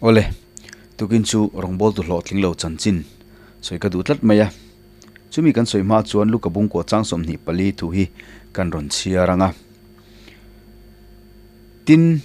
Awle, tukin chu rawngbawltu hlawhtling lo chanchin sawi ka duh tlat mai a. Chumi kan sawi hma chuan Luka bungkua chang 24 thu hi kan rawn chhiar ang a. Tin,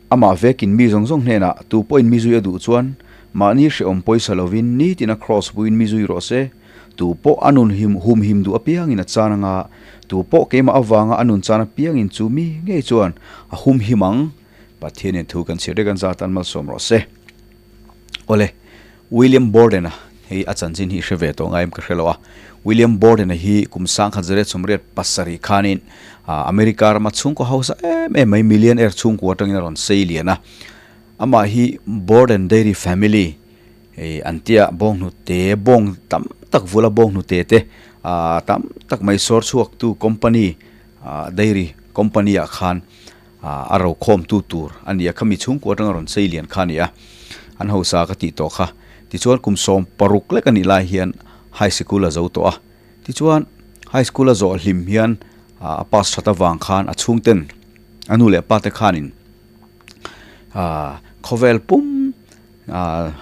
amah vekin mi zawng zawng hnenah tu pawhin mi zui a duh chuan mahni hrehawm pawisa lovin nitin a kraws puiin mi zui rawh se. Tu pawh a nun him hum him duh apiangin a chan anga, tu pawh keimah avanga a nun chan apiangin chu mi ngei chuan a hum him ang. Pathianin thu kan chhiar reng an zat an malsawm rawh se. Awle, William Borden-a hei a chanchin hi i hre ve tawh ngai em ka hre lo a. William Borden-a hi kum 1887 khanin America rama chhungkaw hausa em em mai millionaire chhungkua atangin a rawn sei lian a. Amah hi Borden Dairy Family an tia bawnghnute bawng tam tak vula bawnghnute te tam tak mai sawr chhuaktu company dairy company ah khan a ro khawmtu tur a ni a, khami chhungkua atanga rawn sei lian kha a ni a, an hausa ka tih tawh kha. Tichuan kum 16 lek a nih lai hian high sikul a zo tawh a, tichuan high school a zawh hlim hian a pass that avang khan a chhungten a nu leh pa te khanin khawvel pum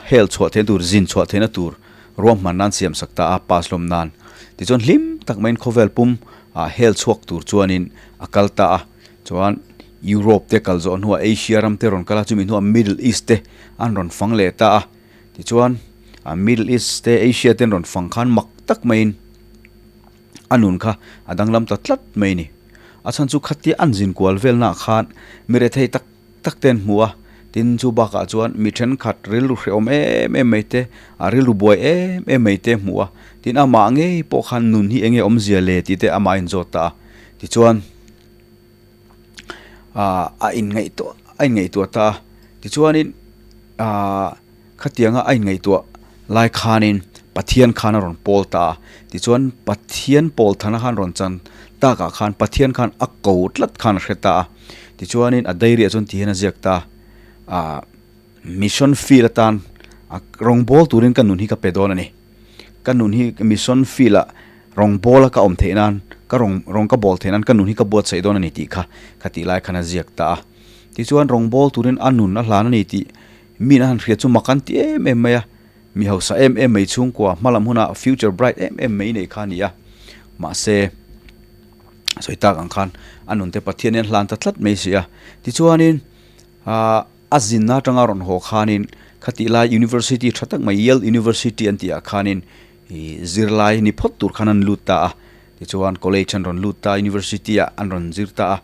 hel chhuah theihna tur zin chhuah theihna tur ruahman nan siam sak ta a pass hlawm nan. Tichuan hlim tak maiin khawvel pum hel chhuak tur chuanin a kal ta a. Chuan Europe te kal zawh hnuah Asia ram te rawn kal a, chumi hnuah Middle East te an rawn fang leh ta a. Tichuan Middle East te Asia te an rawn fang khan mak tak maiin a nun kha a danglam ta tlat mai a ni. A chhan chu khatia an zin kual velnaah khan mi rethei tak tak te an hmu a, tin chu bakah chuan mi thenkhat rilru hrehawm em em mai te, a rilru buai em em mai te hmu a, tin amah ngei pawh khan nun hi enge awmzia le tih te amah a inzawt ta a. Tichuan. ah a inngaihtuah a inngaihtuah ta a tichuanin ah khatianga a inngaihtuah lai khanin Pathian khan a rawn pawl ta a tichuan Pathian pawl thana khan rawn chan takah khan Pathian khan a ko tlat khan a hre ta a tichuanin a diary ah chuan ti hian a ziak ta a ah mission field atan a rawngbâwl turin ka nun hi ka pe dawn a ni ka nun hi mission field ah. Rawng bawla ka awm theih nan, ka rawng rawng ka bawl theih nan ka nun hi ka buatsaih dawn a ni tih kha ka tih lai khan a ziak ta a. Tichuan rawng bawl turin a nun a hlan a ni tih min a han hriat chu mak an ti em em mai a. Mi hausa em em mai chhungkua hma lam huna future bright em em mai nei kha a ni a. Mahse, sawi tak ang khan a nun te Pathian hian hlan ta tlat mai si a. Tichuanin ah a zinna atanga rawn haw khanin khatih lai University tha tak mai Yale University an tih ah khanin Ih zirlai ni phawt tur khan an lut ta a, tichuan college an rawn lut ta a, university ah an rawn zir ta a,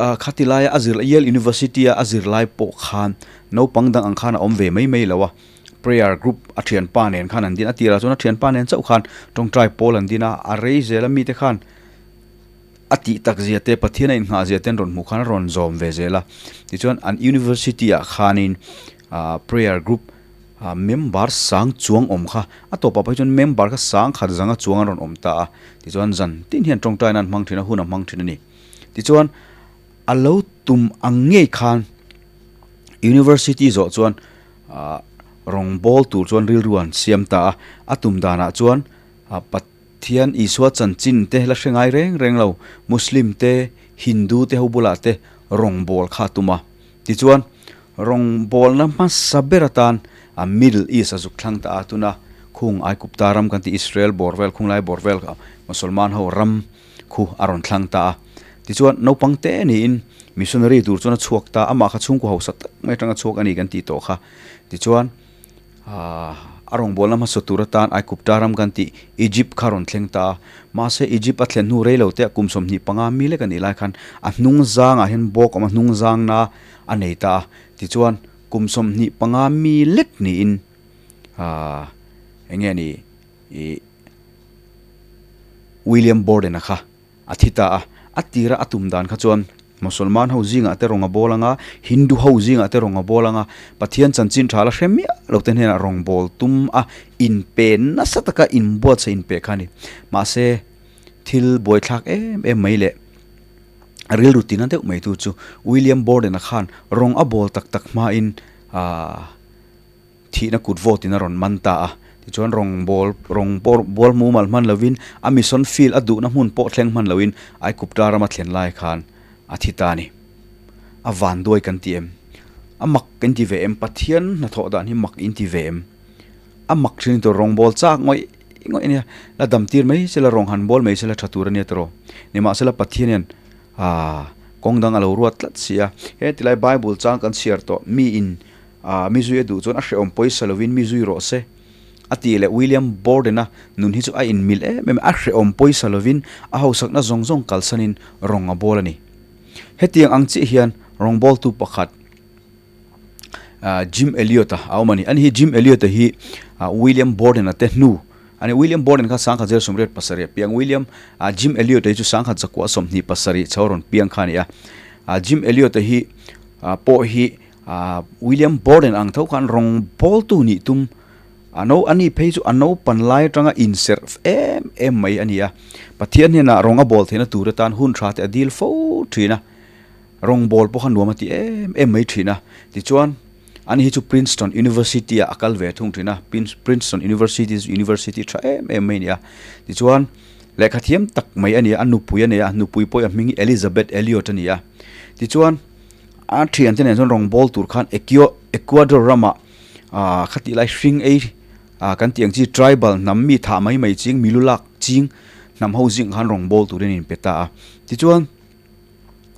ah khati laia a zir Yale University a a zirlai pawh khan naupang dang ang khan a awm ve mai mai lo a, prayer group a thianpa nen khan an din a, tirah chuan a thianpa nen chauh khan tawngtai pawl an din a, a rei zel a mite khan a tih tak zia te Pathian a inngah zia te an rawn hmuh khan a rawn zawm ve zel a, tichuan an university ah khanin ah prayer group Ah member sang chuang awm kha a tawpah phei chuan member kha sang khat zanga chuang an rawn awm ta a, tichuan zan tin hian tawngtaina an hmang thin a, hun a hmang thin a ni. Tichuan a lo tum ang ngei khan University zawh chuan ah rawngbâwl tur chuan rilru an siam ta a, a tum danah chuan ah Pathian Isua chanchin te la hre ngai reng reng lo Muslim te Hindu te ho bulah te rawngbâwl kha a tum a, tichuan Rawngbawlna hmasa ber atan a Middle East a zuk thlang ta a, tuna khung Aigupta ram kan tih Israel bawr vel, khunglai bawr vel Mosolman ho ram khu a rawn thlang ta a. Tichuan naupang te niin missionary tur chuan a chhuak ta, amah kha chhungkaw hausa tak mai atanga chhuak a ni kan tih tawh kha. Tichuan aah a rawngbawlna hmasa tur atan Aigupta ram kan tih Egypt kha a rawn thleng ta a, mahse Egypt a thlen hnu rei lo te kum 25 mi lek a nih lai khan a hnung zangah hian bawk awm a hnung zangna a nei ta a, tichuan kum 25 mi lek niin aah eng nge ni ih William Borden-a kha a thi ta a, a tira a tum dan kha chuan Mosolman ho zingah te rawng a bawl ang a, Hindu ho zingah te rawng a bawl ang a, Pathian chanchin tha la hre miah lo te hnenah rawng bawl tum a inpe nasa taka inbuatsaih inpe kha a ni. Mahse thil buaithlak em em mai leh Rilru tina deuh mai tu chu William Borden-a khan rawng a bawl tak tak hmain aah thihna kut vote-in a rawn man ta a. Tichuan rawng bawl rawng bawl mumal hman lovin a mission field a duhna hmun pawh thleng hman loin Aigupta rama thlen lai khan a thi ta a ni. A vanduai kan ti em? A mak in ti ve em? Pathian hnathawh dan hi mak in ti ve em? A mak thin tur rawngbawl chak ngawih ngawih a nia. La dam tir mai sela rawng han bawl mai sela tha tur a nia tawh. Nimahsela Pathian hian aaa kawng dang a lo ruat tlat si a. He tilai Bible chang kan chhiar tawh mi in aaa mi zui a duh chuan a hrehawm pawisa lovin mi zui rawh se a tih leh William Borden-a nun hi chu a inmil em em a. A hrehawm pawisa lovin a hausakna zawng zawng kalsanin rawng a bawl a ni. Hetiang ang chiah hian rawngbawltu pakhat Jim Elliot-a a awm a ni. Ani hi Jim Elliot-a hi William Borden-a te hnu a ni. William Borden kha 1987 a piang. William Jim Elliot-a hi chu 1927 chho rawn piang kha a ni a. Jim Elliot-a hi pawh hi William Borden ang tho khan rawngbawltu nih tum A no a ni phei chu a naupan lai atanga inserh em em mai a ni a. Pathian hnenah rawng a bawl theihna tur atan hun tha te a dil fo thin a. Rawng bawl pawh kha nuam a ti em em mai thin a. Tichuan, ani hi chu Princeton University ah a kal ve thung thin a. Princeton University chu university tha em em mai a ni a. Tichuan, lehkha thiam tak mai a ni a, a nupui a nei a, a nupui pawh hi a hming hi Elizabeth Elliot a ni a. Tichuan, a thiante nen chuan rawng bawl tur khan Ecuador ramah ah khatih lai hring ei ah kan tih ang chi tribal hnam mi thah mai mai ching milu lak ching hnam ho zing khan rawng bawl turin in pe ta a tichuan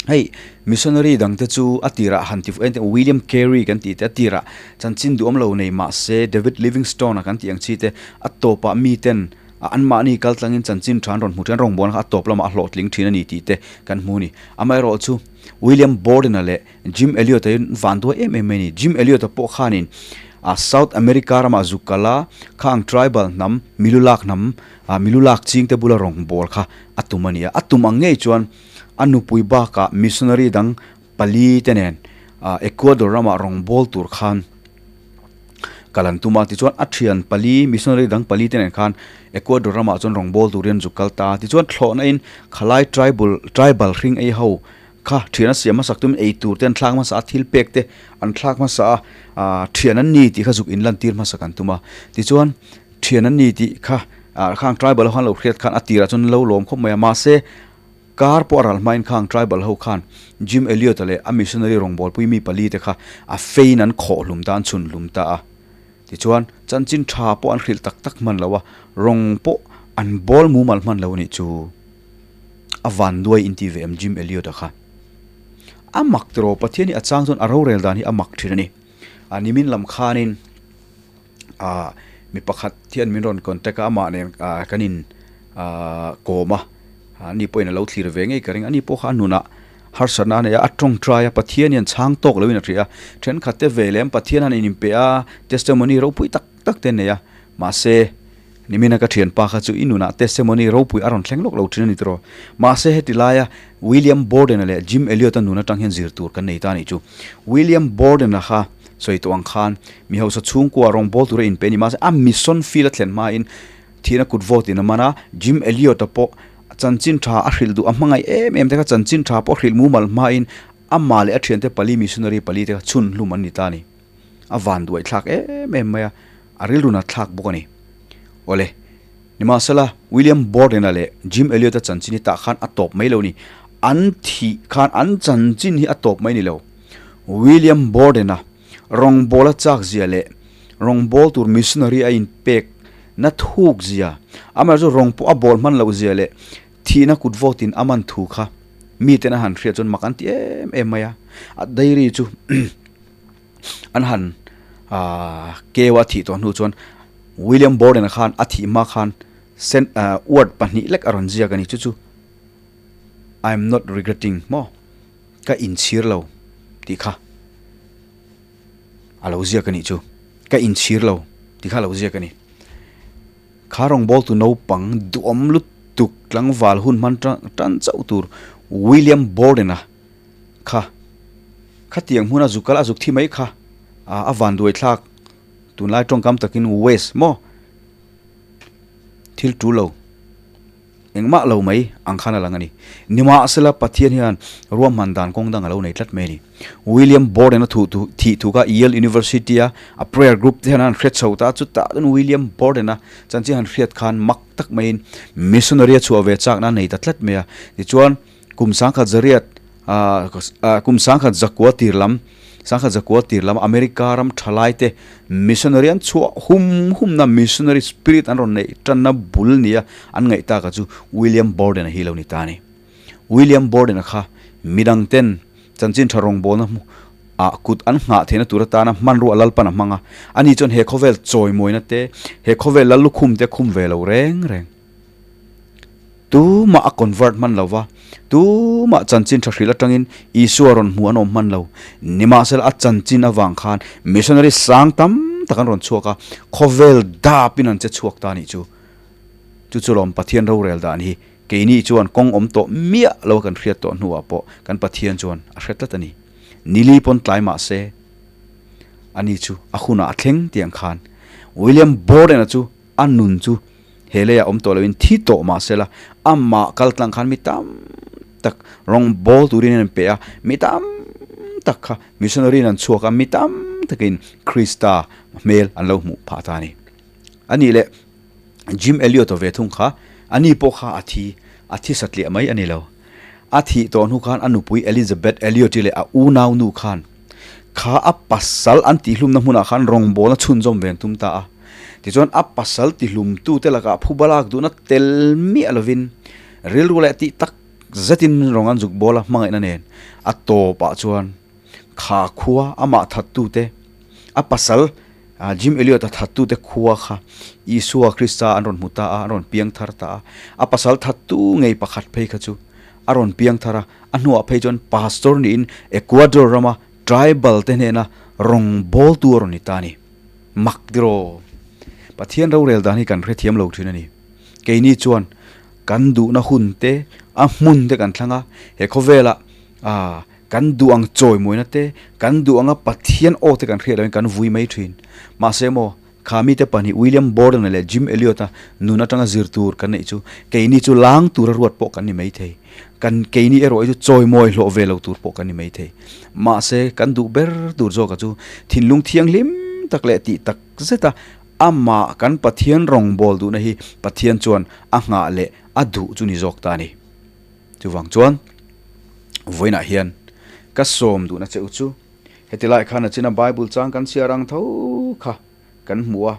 hei missionary dang te chu a tirah han ti fuh en William Carey kan tih te a tirah chanchin duhawm lo nei mahse David Livingstone a kan tih ang chi te a tawpah mi ten a anmahni kal tlangin chanchin tha an rawn hmu thin a rawngbawlna kha a tawp lamah a hlawhtling thin a ni tih te kan hmu a ni amaherawhchu chu William Borden-a leh Jim Elliot-a hi van duai em em mai a ni. Jim Elliot-a pawh khanin ah South America ramah zuk kal a, khang tribal hnam, milu lak hnam, ah milu lak chingte bula rawng bawl kha a tum a ni a. A tum ang ngei chuan a nupui bakah missionary dang pali te nen ah Ecuador ramah rawng bawl tur khan kal an tum a. Tichuan a thian pali, missionary dang pali te nen khan Ecuador ramah chuan rawng bawl turin an zuk kal ta a. Tichuan thlawhna in khalai tribal tribal hring ei ho Kha thian a siam hmasak tumin ei tur te an thlak hmasa a, thil pek te an thlak hmasa a, ah thian an ni tih kha zuk in lan tir hmasak an tum a. Tichuan thian an ni tih kha ah khang tribal ho khan lo hriat khan a tirah chuan an lo lawm khawp mai a, mahse kar pawh a ral hmain khang tribal ho khan Jim Elliot-a leh a missionary rawngbawlpui mi pali te kha a fein an khawh hlum ta, an chhun hlum ta a. Tichuan chanchin tha pawh an hrilh tak tak hman lo a, rawng pawh an bawl mumal hman lo a nih chu. A van duai in ti ve em Jim Elliot a kha. A mak tiraw Pathian hi a chang chuan a rorel dan hi a mak thin a ni. A nimin lam khanin ah mi pakhat hian min rawn contact a amah nen ah kan in ah kawm a ani pawhin a lo thlir ve ngei ka ring ani pawh kha a nunah harsatna a nei a a tawngtai a Pathian hian chhang tawk loin a hria a thenkhat te ve lem Pathian han in inpe a testimony ropui tak tak te an nei a mahse Nimina ka thianpa kha chu i nunah testimony ropui a rawn thleng lawk lo thin a ni tiraw. Mahse heti laia William Borden-a leh Jim Elliot-a nun atang hian zir tur kan nei ta a nih chu. William Borden-a kha sawi tawh ang khan mi hausa chhungkua rawngbâwl tura inpe a ni. Mahse a mission field a thlen hmain thihna kut vote in a man a, Jim Elliot-a pawh chanchin tha a hrilh duh a hmangaih em em te kha chanchin tha pawh hrilh mumal hmain amah leh a thiante pali missionary pali te kha chhun hlum an ni ta a ni. A van duai thlak em em mai a, a rilru nat thlak bawk a ni. Awle, nimahsela William Borden-a leh Jim Elliot-a chanchin hi tah khan a tawp mai lo ni. An thih khan an chanchin hi a tawp mai ni lo. William Borden-a rawngbawla chak zia leh rawngbâwl tur missionary a inpek na thuk zia, amaherawhchu rawng pawh a bawl hman loh zia leh thihna kut vawtin a man thu kha miten a han hriat chuan mak an ti em em mai a. A diary chu An han keu a thih tawh hnu chuan William Borden-a khan a thih hma khan word pahnih lek a rawn ziak a ni. Chu chu I am not regretting maw ka inchhir lo tih kha a lo ziak a nih chu. Ka inchhir lo tih kha a lo ziak a ni. Kha rawngbawltu naupang duhawm lutuk tlangval hun hman tan chauh tur William Borden-a Kha, khatiang hmuna zuk kal a zuk thi mai kha a van duai thlak tunlai tawngkam takin waste maw thil tul lo engmah lo mai ang khan a lang a ni. Nimahsela Pathian hian ruahman dan kawng dang a lo nei tlat mai a ni. William Borden a thuh thu thih thu kha Yale University a a prayer group te hian an hriat chho ta a, chutah chuan William Borden a chanchin han hriat khan mak tak maiin missionary a chhuah ve chakna a nei ta tlat mai a. Tichuan. Kum sangkhat zariat, kum sangkhat zakua tir lam. Sangkhat zakua tir lama America ram thalaite missionary an chhuah hum humna missionary spirit an rawn neih tanna bul nia an ngaih taka chu William Borden-a hi lo ni ta a ni. William Borden-a kha midang ten chanchin tha rawngbawlna hmu ah kut an nghah theihna tur atana hmanrua Lalpan a hmang a, ani chuan he khawvel chawimawina te, he khawvel lal lukhum te khum ve lo reng reng. Tumah a convert hman lo va, tumah chanchin tha hrilh atangin Isua rawn hmu an awm hman lo. Nimahsela a chanchin avang khan missionary sang tam tak an rawn chhuak a, khawvel dapin an che chhuak ta nih chu. Chu chu lawm Pathian rorel dan hi keini chuan kawng awm tawh miah lo a kan hriat tawh hnuah pawh kan Pathian chuan a hre tlat a ni. Nili pawn tlai mah se ani chu a hunah a thleng tiang khan William Borden-a chu a nun chu He leiah awm tawh loin thi tawh mah sela, amah kal tlang khan mi tam tak rawng bawl turin an pe a, mi tam tak kha missionary in an chhuak a, mi tam takin Krista hmel an lo hmuh phah ta a ni. A nih leh Jim Elliot-a ve thung kha, ani pawh kha a thi, a thi satliah mai a ni lo. A thih tawh hnu khan a nupui Elizabeth Elliot-i leh a unau nu khan kha a pasal an tihhlumna hmunah khan rawngbawlna chhunzawm ve an tum ta a. Tichuan a pasal tihlumtute lakah phuba lak duhna tel miah lovin rilru leh tih tak zetin rawng an zuk bawl a hmangaihna nen a tawpah chuan kha khua amah thattute a pasal Jim Elliot-a thattute khua kha Isua Krista an rawn hmu ta a, an rawn piang thar ta a. A pasal thattu ngei pakhat phei kha chu a rawn piang thar a, a hnuah phei chuan pastor niin Ecuador rama tribal te hnena rawngbawltu a rawn ni ta a ni. Mak tiraw? Pathian rorel dan hi kan hrethiam lo thin a ni. Keini chuan kan duhna hun te, a hmun te kan thlang a, he khawvelah ah kan duh ang chawimawina te, kan duh anga Pathian aw te kan hriat lohin kan vui mai thin. Mahse maw, kha mite pahnih William Borden-a leh Jim Elliot-a nun atanga zir tur kan neih chu keini chu lang tura ruat pawh kan ni mai thei. Kan keini erawh hi chu chawimawi hlawh ve lo tur pawh kan ni mai thei. Mahse, kan duh ber tur zawka chu thinlung thianghlim tak leh tih tak zeta amah kan Pathian rawngbâwl duhna hi Pathian chuan a nghah leh a duh chu ni zawk ta a ni. Chuvang chuan vawiinah hian ka sawm duhna che u chu heti lai khan a china Bible chang kan chhiar ang tho kha kan hmu a.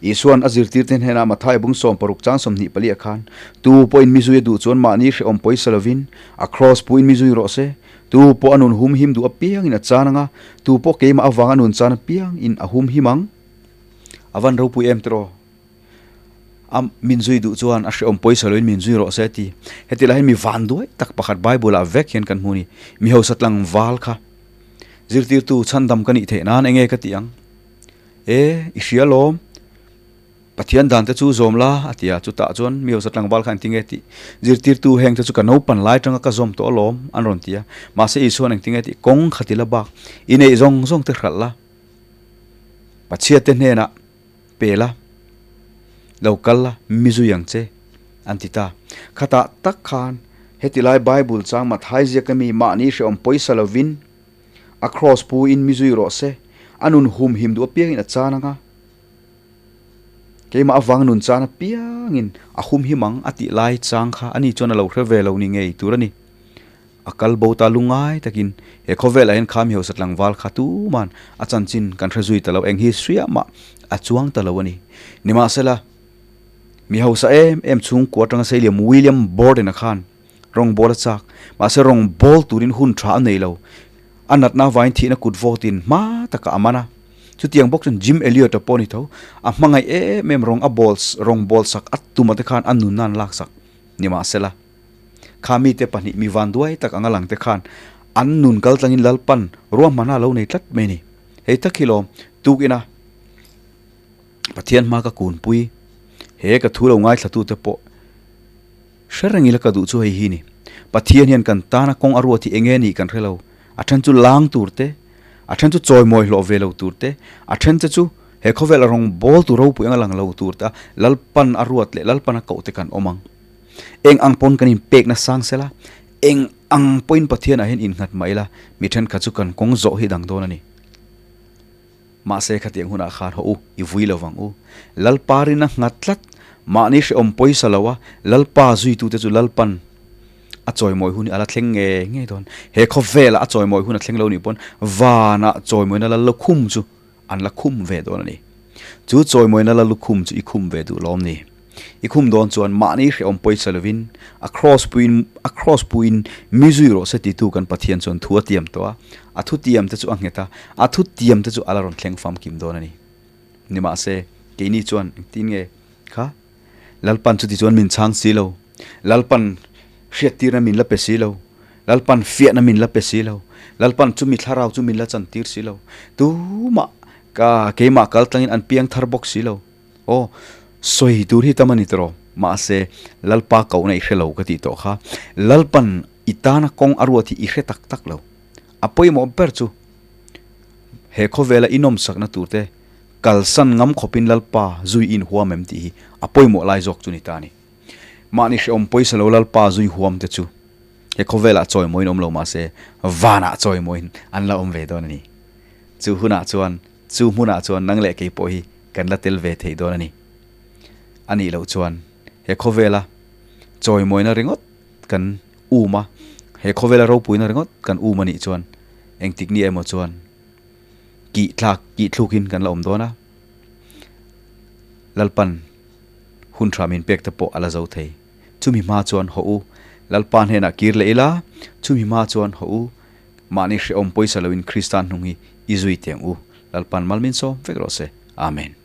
Isua'n a zirtirte hnenah Matthai bung 60 chang 24 ah khan, Tu pawhin mi zui a duh chuan mahni hrehawm pawisa lovin a kraws puin mi zui rawh se. Tu pawh a nun humhim duh apiangin a chan ang a, tu pawh keimah avanga nun chan apiangin a humhim ang. A van ropui em tiraw? A min zui duh chuan a hrehawm pawisa lovin min zui rawh se a ti. Heti lai hian mi van duai tak pakhat Bible ah vek hian kan hmu a ni. Mi hausa tlangval kha zirtirtu chhandam ka nih theih nan enge ka tih ang? E, i hria lawm. Pathian dan te chu zawm la, a ti a. Chutah chuan mi hausa tlangval kha engtinge tih? Zirtirtu heng te chu ka naupan lai atanga ka zawm tawh alawm, an rawn ti a. Mahse Isua'n engtinge tih? Kawng kha ti la bak, i neih zawng zawng te hralh la, Pathian te hnenah pe la, lo kal la, mi zui ang che, an ti ta. Khatah tak khan heti lai Bible chang Matthai ziaka mi mahni hrehawm pawisa lovin, A kraws pu in mi zui rawh se, a nun humhim duh apiangin a chan ang a, keimah avang nun chan apiangin a humhim ang a tih lai chang kha ani chuan a lo hre ve lo ni ngei tur a ni. A kal bo ta lungai takin he khawvelah hian kha mi hausa tlangval kha tuman a chanchin kan hre zui ta lo, eng hi hriah mah a chuang ta lo a ni. Nimahsela, mi hausa em em chhungkua atanga Seiliam William Borden-a khan Rawng bawl a chak. Mahse rawng bawl turin hun tha a nei lo. A natna avangin thihna kut vawtin hma takah a man a. Chutiang bawk chuan Jim Elliot-a pawh a ni tho. A hmangaih em em rawng a bawl rawng bawl sak a tuma te khan a nunna an lak sak. Nimahsela, kha mite pahnih mi vanduai tak anga lang te khan an nun kal tlangin Lalpan ruahmanna a lo nei tlat mai a ni. Hei tak hi lawm tukin a Pathian hma ka kunpui he ka thu lo ngaithlatute pawh Hre reng ila ka duh chu hei hi ni. Pathian hian kan tana kawng a ruat hi enge nih kan hre lo. A then chu lang tur te, a then chu chawimawi hlawh ve lo tur te, a then che chu he khawvel a rawng bawl tur ropui anga lang lo tur te a Lalpan a ruat leh Lalpan a koh te kan awm ang. Eng ang pawn kan inpekna sang sela, eng ang pawhin Pathianah hian innghat mah ila mi thenkhat chu kan kawng zawh hi dang dawn a ni. Mahse khatiang hunah khan haw u, i vui lo vang u. Lalpa rin a nghat tlat, mahni hrehawm pawisa lo a, Lalpa zuitute chu Lalpan A chawimawi hun hi a la thleng nge ngei dawn. He khawvelah a chawimawi hun a thleng lo nih pawn vanah chawimawina lal lukhum chu an la khum ve dawn a ni. Chu chawimawina lal lukhum chu i khum ve duh lawm ni? I khum dawn chuan mahni hrehawm pawisa lovin a kraws puiin a kraws puiin mi zui rawh se titu kan Pathian chuan thu a tiam tawh a, a thu tiam te chu a nghet a, a thu tiam te chu a la rawn thleng famkim dawn a ni. Nimahse, keini chuan engtin nge kha? Lalpan chuti chuan min chhang si lo. Lalpan hriattirna min la pe si lo. Lalpan fiahna min la pe si lo. Lalpan chumi thlarau chu min la chantir si lo. Tumah ka keimah kal tlangin an piang thar bawk si lo. Aw, sawi tur hi tam a ni tawh. Mahse, Lalpa kohna i hre lo ka tih tawh kha. Lalpan i tana kawng a ruat hi i hre tak tak lo. A pawimawh ber chu he khawvela i nawmsakna turte Kalsan ngam khawpin Lalpa zui in huam em tih hi a pawimawh lai zawk chu ni ta a ni. Mahni hrehawm pawisa lo Lalpa zui huam te chu he khawvelah chawimawiin awm lo mahse vanah chawimawiin an la awm ve dawn a ni. Chu hunah chuan, chu hmunah chuan nang leh kei pawh hi kan la tel ve thei dawn a ni. A nih loh chuan he khawvela chawimawina ringawt kan um a, he khawvela ropuina ringawt kan um a nih chuan engtik ni emaw chuan Kih tlak, kih thlukin kan la awm dawn a, Lalpan hun tha min pek te pawh a la zo thei. Chumi hma chuan haw u, Lalpa hnenah kir leh ila, chumi hma chuan haw u, mahni hrehawm pawisa loin Krista hnung hi i zui teng u. Lalpan mal min sawm vek rawh se. Amen.